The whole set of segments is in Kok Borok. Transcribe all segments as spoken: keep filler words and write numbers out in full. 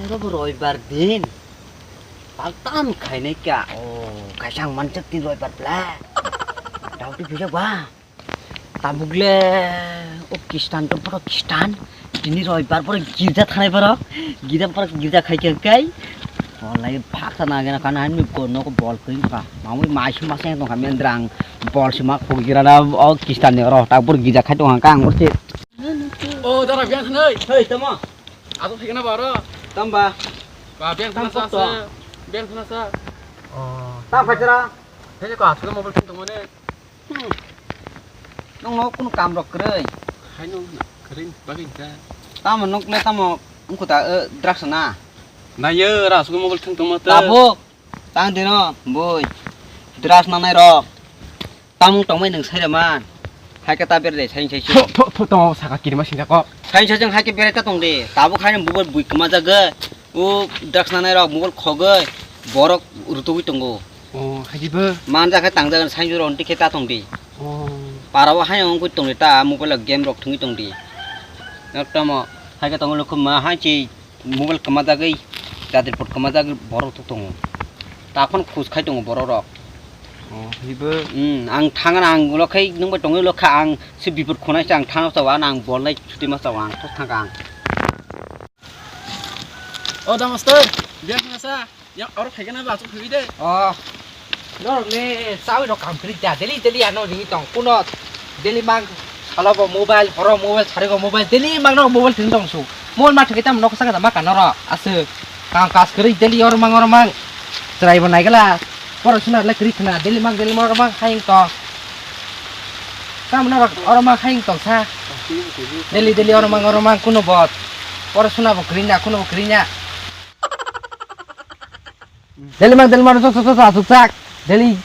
Oro bo roibar din. Paltam khainai kha. Oh, kaisa ang manjak tin roibar bla. Dauti bijak ba. Tabuk le o Kristan to boro Kristan. Tini roibar boro girja thanai boro. Girja boro girja khai khe kai. Wallahi phak ta nagena kana han mi ko nok bol kring kha. Mamui mai suma se tong kha mendrang. Bol sima khuk gira na o Kristan ni oro. Tabuk girja khai tong kha ang boro se. O dara biang thanai. Hei tamo. Ato thikna baro. Tamba. Ba biang thana sa. Biang thana sa. Oh. Tam phachara. Hei ko ato mobile phone tongmane. Hmm. Nong no kunu kam rok kwrwi. Hai no kwrwi bagwi ta. Tamo nok le tamo ungko ta, eh, drugs na. Na ye ra su mobile thung tongma ta. Tabuk. Tang dino boi. Drugs nanai rok. Tamung tongmai nwng sai man. Hai khe ta bere de sai sai. Tho tho tho tho saka kirima sinja ko. Sai sai jeng hai khe bere ta tong de. Tabuk hai bubur bui kwma jaga. O drugs nanai rok mobile khogoi borok rutugui tongo. Oh, hajibo. Manja khe tangjak sai juro onti khe ta tong di. Oh. Para o hai ongkui tong di ta mobile game rok thungui tong di. Nok tamo hai khe tongo lukhu ma hai chi mobile kwma jagui jadir pot kwma jagui borok tuk tongo. Ta phone khus khai tongo borok rok. Oh, hajibo. Hmm, ang thangna ang ulo khai nung bai tongoi ulo kha ang se bipot khonai se ang thangna chawa ang bolnai chutima chawa ang thok thangka ang. O da master, biar kena sa. Ya, oro phai kena ba, asuk phai de. Oh. Norok le sawi rok kam kri ja, daily daily ano ringi tong. Kuno daily mang salo bo mobile, horo mobile, sari bo mobile, daily mang no mobile thung tong su. Mol ma thagi tam nok saka ma ka noro, asu. Kam kas kri daily oro mang oro mang. Chrai bo nai gala. Poro suna le kri khna, daily mang, daily mang oro mang haying tong. Tam norok oro mang haying tong sa. Daily daily oro mang oro mang kuno bot. Poro suna bo kri na, kuno bo kri na. Daily mang, daily mang, sok sok sok asuk sak. Daily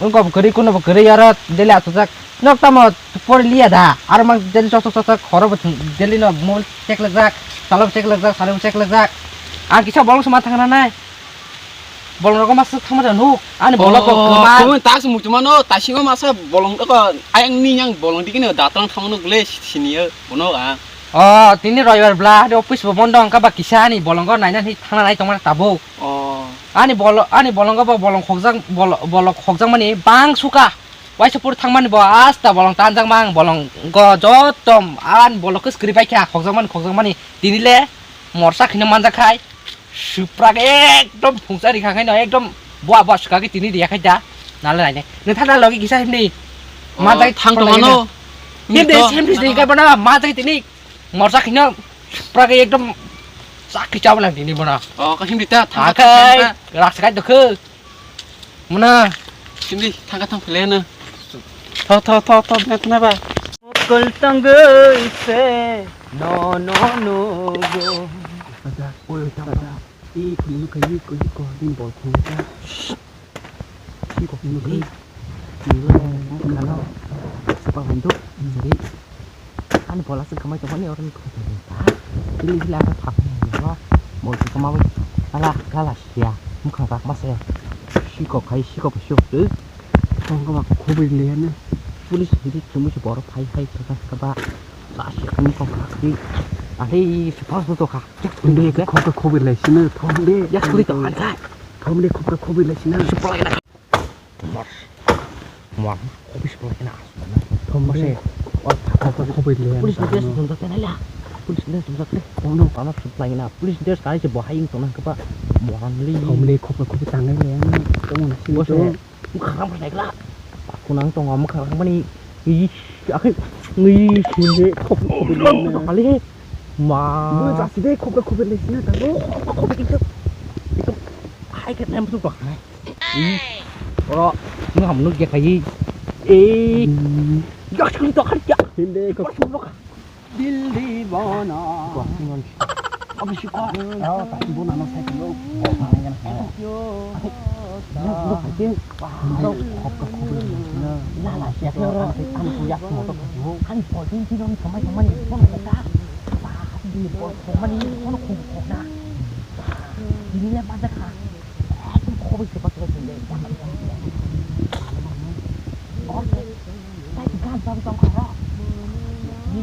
wngkok bo kwrwi, kuno bo kwrwi, aro daily asuk sak. Nok tamo pori liya da. Aro mang daily sok sok sok sok, horo bo daily no mobile check lajak, salo bo check lajak, salo bo check lajak. Ang kisa bolong sama thangna nai. Bolong rogo masa thangma da nuk. Ani bolong ko kwma. Kwma tas muchuma no, tasingo masa bolong ko ayang ni yang bolong dikini datang thangma nuk le sini yo, bono a. Oh, tini roibar bla, de office bo bondo wngkha ba kisa ani bolongo naina ni thangna nai tongmani tabuk. Oh. Ani bolo-, ani bolongo bo bolong khokjak, bolo-, bolong khokjakmani bang suka. Waisa pur thangmani bo asta bolong tanjakma ang bolongo jotom ani bolong khe skri bai kha khokjakmani khokjakmani tini le morsa khino manjak khai suprak ekdom phungsa rikha khai no ekdom bua bua suka khe tini riya khai da nale naine nang thana logi kisa himni. Oh, manjak thang tongmano. Himni himni sing kai bana manjak tini. Morsa khino pura ke ekdom chakri chawla dini bona. Oh, ka hindi ta, thang ka, akai, thang ka. Rak sakai dokhe. Mona. Hindi, thang ka thang phele na. Tho, tho, tho, tho, na, na ba. Mokol tangoi se. No, no, no, go. Ada, oi, ada, ada. I, kunu kai, kunu ko, din bol khung ka. Kok nugwi. Nugwi. Nugwi. Nugwi. Ani bola se kamai tongmani oro ni kok nugwi ta. Ili ili ata thap ni no. Bol se kamai. Ala kala sia. Mukhang rak mase. Sikok khai sikok sio. Tong kama khoboi le ne. Police hidi chumui se boro phai phai thaka thaka ba. La sia kami kok kha di. Ale i se pas to kha. Inde khok khoboi le sine thong de. Ya suli to han khai. Thomle khopra khoboi lai sina. Supply na. Mor. Mor. Khoboi supply na. Thomle. Mase. Oi, khopra khoboi le. Police ni dress thumjak na la. Police ni dress thumjak le. Ono. Ano supply na. Police dress kai se bo haying tona kapa. Moran li. Thomle khopra khoboi tangai le. Tong na sini. Mase. Mukha rang phai kla. Kunang tong mukha rang mani. Ih, akhe. Ih, sini. Khop khop le. Kali. Ma. Bo jasi de khop khop le sini ta. Khop khop le. Hai ke nem tu to. Ih. Oro. Ni ham nuk ya kai. Eh. Yak sini to khar ya. Sini khop. Dil di bono. Kok sing on. Abi si kok. Oh, tapi bo nama saya dulu. Bo mana yang saya. Yo. Yo, yo, hakim. Wah, lo kok ke kok ini. Lah, lah, siap ya, orang. Kan kuyak motor dulu. Kan poin sih dong, sama-sama nih. Kok kok dah. Wah, di bol kok mana ini? Kok kok kok dah. Ini lah pada kah. Kok kok bisa pakai sendiri. Oke. Tei gan tong tong kha ro. Ni.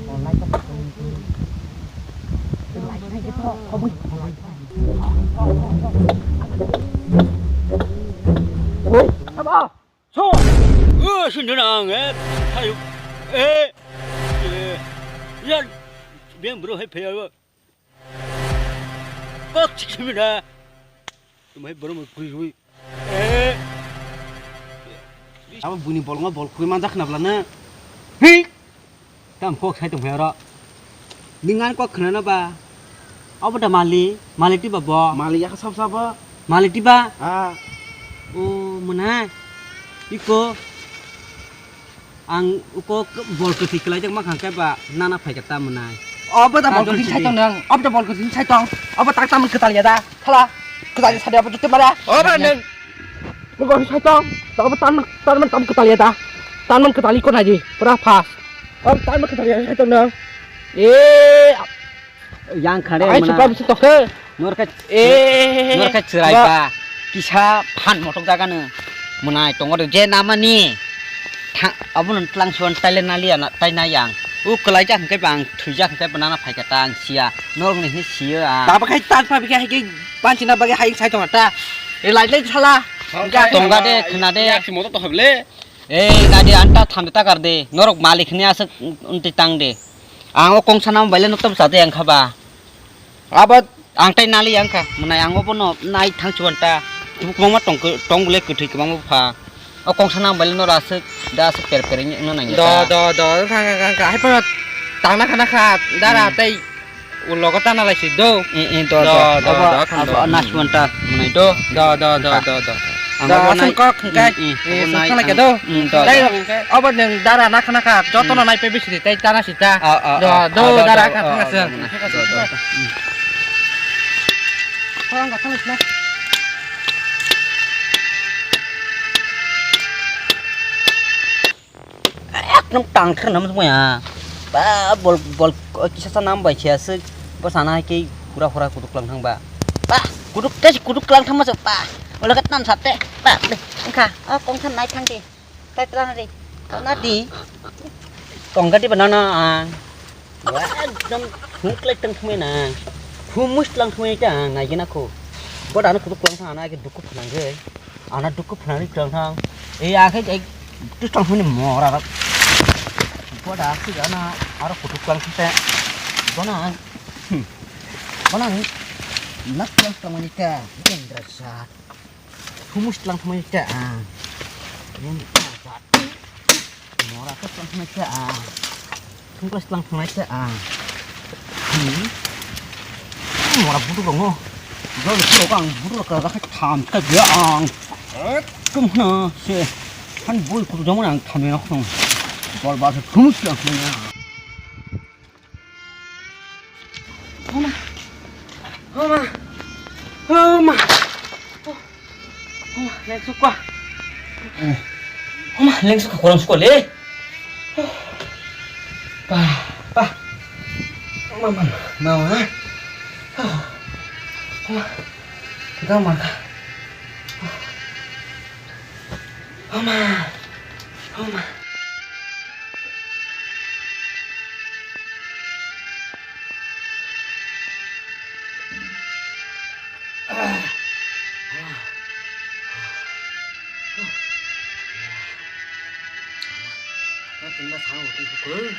Online ka. Abo! So! O, sindana ang, eh, thayo. Eh, eh, yan, biang bro hai phaya. Kok chik simi da. Tumhai bro mo kui kui. Eh. Abo buni bolongo bol kui manjak khna bla na. Hi. Tam kok sai tong phai oro. Ning ani kok khna na ba. Abo da mali, mali ti ba bo. Mali ya sab sab bo. Mali ti ba. Ah. O mona. Iko. Ang uko bol kwthwi kwlaijak ma khang khe ba nana phai khe ta mwnai. Obo da bol kwthwi sai tong nang. Obo da bol kwthwi sai tong. Obo tak tamon kwtal ya da. Thala. Kwtal ya sadi obo jute mara. Obo nang. Mugo sai tong. Obo tan tan man tam kwtal ya da. Tan man kwtal ko nai di. Pura fast. Obo tan man kwtal ya sai tong nang. E Yang khare ai mwnai. Suka bisi tokhe. Nor khe, eh, nor khe chwrai ba. Ba. Kisa phan motok jaga no. Mwnai tongo de je namani. Tha-, abono tlang suan taile nali ana tai na yang. U kwlai jak hwnkhe bang thwi jak hwnkhe banana phai khe ta ang sia. Norok ni hini sio a. Tabo khai tan pa bikhe hai khe panchina bagwi hai sai tonga ta. E lai lai sala. Tonga de, khna de. Yak si moto to hable. Ei, gadi anta thamde takar de. Norok malik ni aswk unti tang de. Ang o kongsa nam baile nok tam chade ang khaba. Abo ang tai nali ang kha. Mwnai ang obo no nai thang chuan ta. Tubuk kwbangma tong khe, tong bole kwthwi kwbangma pha. O kongsa nam baile nor aswk da aswk per per wngna nang do, ta. Do, do, kha, kha, kha, kha. Hai pa tang na kha na kha. Dara hmm. Tai Ulo ko tana lai si do. Eh, eh, do, do, do, do, do, do, khan do. Abo nas monta, mwnai do. Do, do, do, do, do. Ang do, abo asam nai, kok, hingkai. Eh, eh, eh, abo nai, sangkhala ke ang, do. Mm, do, dai do. Abo neng dara na khana kha, joto no nai pe bisi de, tai tana si ta. Ah, ah, do, ah, do, ah, do, dara do, kha, ah, thang ah, asa. Do, do, do, do. Mm. Thang ka, thang ka. Ekdom tangthar nam maya. Ba, bol, bol, kisa sa nam bai khe aswk. Bo sana hai khe hura hura kutuk lang thang ba. Ba, kutuk tei kutuk lang thang ma ba. Ola ka tan sate. Ba, de, engkha. O kong than nai thang de. Tai tlan de. Tona di. Kong ga di ba na na. Wa, ekdom huk lai tang thang na. Humus lang thang ta nai gena ko. Bo da na kutuk lang thang na ke dukuk nang ge. Ana dukhu phnani tong thang. Ei akhe ei tu tong thani mora rok. Boda si ana aro kutuk klang khite. Bona. Hmm. Bona ni. Nak klang tong ni ta. Indra sa. Humus tlang thang ni ta. Ah. Indra sa. Mora to tlang thang ni ta. Ah. Thungkla slang thangnai khe ang. Hmm. Mora budu rongo. Jol budu rongo ang budu rok kha khe tham khe dia ang. Ekdom hna se. Han boi kudu jamo ang tham ni nok thong. Bol ba se thum slang thang ya. Homa. Homa. Homa. Homa, lengsukha. Homa, lengsukha, korom sukha le. Pa, pa. Mama, mama. Homa. Ga mangkha. Homa. Homa. Tinda sang uti kukul.